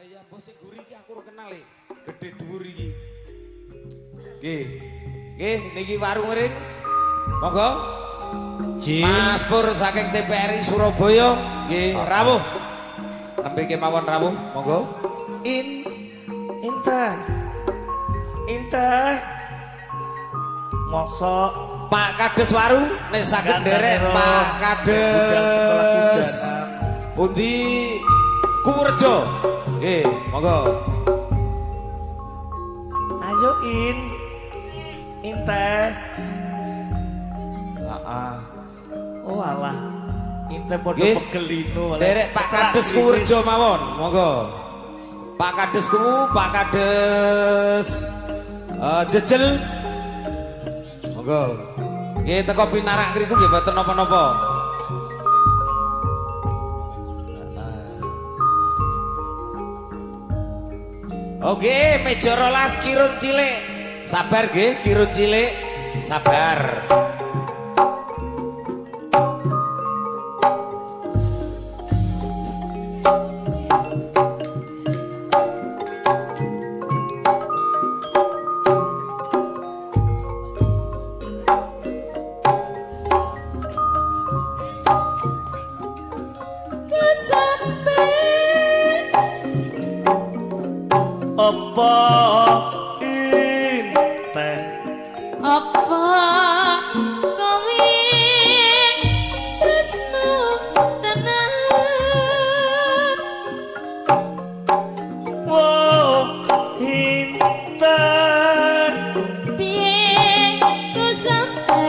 Surabaya, mbok sing guri iki aku ora kenal e. Gedhe dhuwur iki. Nggih. Nggih, niki warung ring. Monggo. Mas Pur saking TPRI Surabaya, nggih, rawuh. Nembe kemawon rawuh, monggo. In Inta Inta mosok Pak Kades Waru nek saged nderek Pak Kades. Pundi Kuwrejo. Nggih, monggo. Ayo In Inte. Heeh. Oh alah. Inte padha pegelino. Nderek Pak Kades Kuwrejo mawon, monggo. Pak Kades Kuwu, Pak Kades Jejel. Monggo. Nggih teko pinarak ngriku nggih mboten napa-napa. Oke, meja rolas kirun cilik. Sabar nggih, kirun cilik. Sabar. Apa Inte apa kowe tresno tenan? Wo Inte piye ku sampe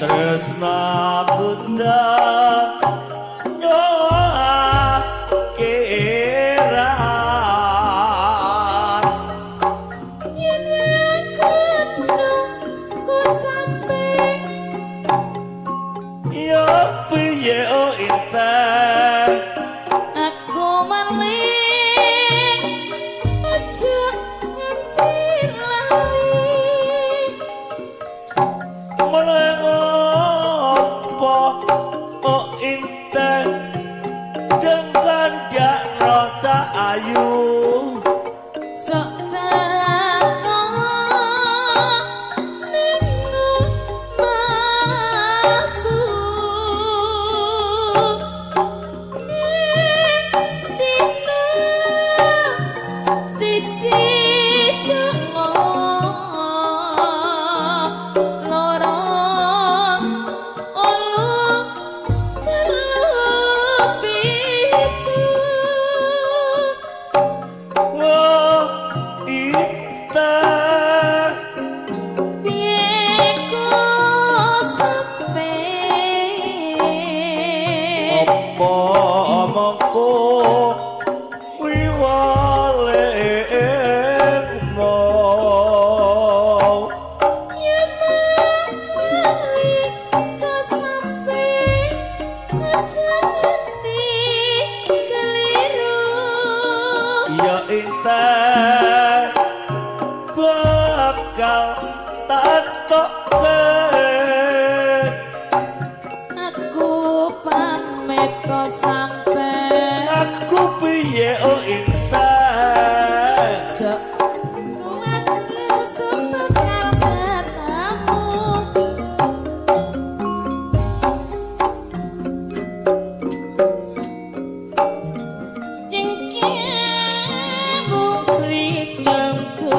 tresnaku aku maling aja nganti lali. Meneng apa oh Inte jengkan jak rasa ayu sok teko ning omahku ing dina siji songo loro wolu telu pitu. Wo Inte Piye ku sampe apa mengko wiwale mau yen mangli kasampe aja nganti keliru. Ya Inte bakal tatoke aku pamit kok sampe aku piye oh Inte jok kuwatir bakal ketemu. Cengkemu ricengku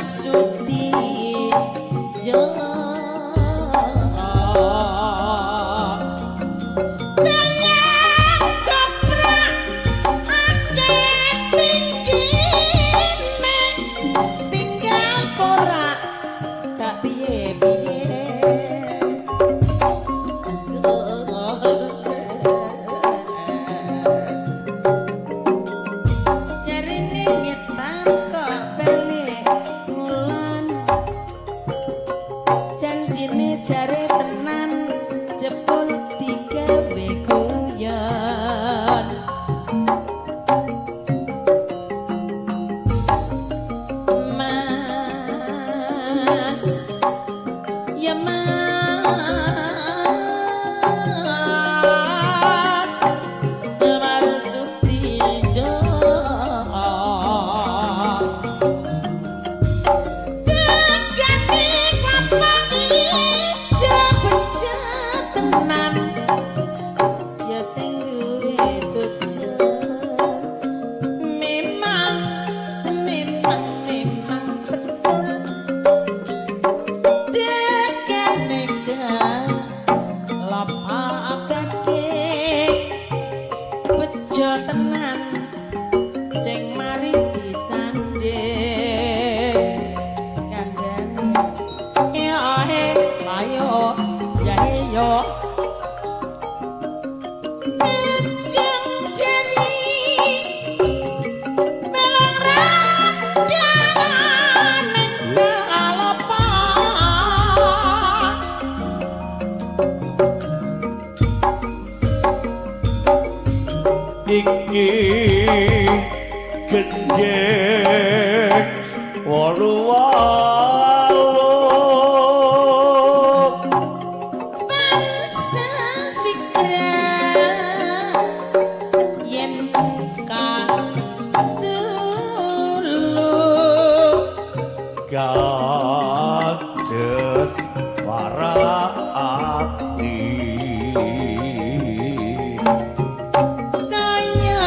Marsudijo. Dayang koprak akeh tinggine, tinggal porak gak piye-piye. Jarine ngetan kok balik ngulon, janjine jare tenan jebul digawe guyon. Mas ya Mas Marsudijo, tegane kapan ijo bejo tenan ya sing duwe bojo. Memang memang memang betul tegane kalapakake bejo tenan sing mari disanding kandhane. Ya he ayo ya yo Ejeng jeri melong randang ning kalopa. Iki gendheng walu walu Tansah sigra yen katulu gades para ati. Saya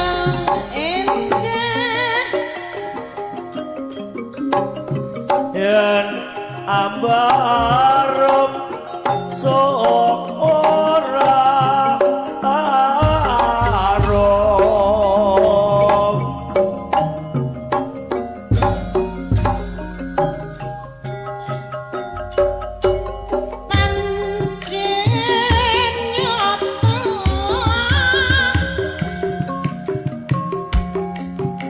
endah Yen ambarep sok ora arum. Pancen nyata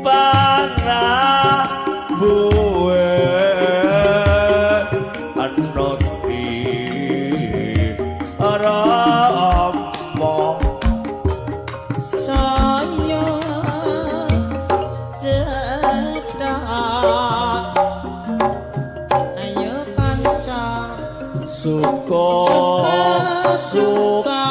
Panah buwe anoti rama saya cetha. Ayo kanca suka suka.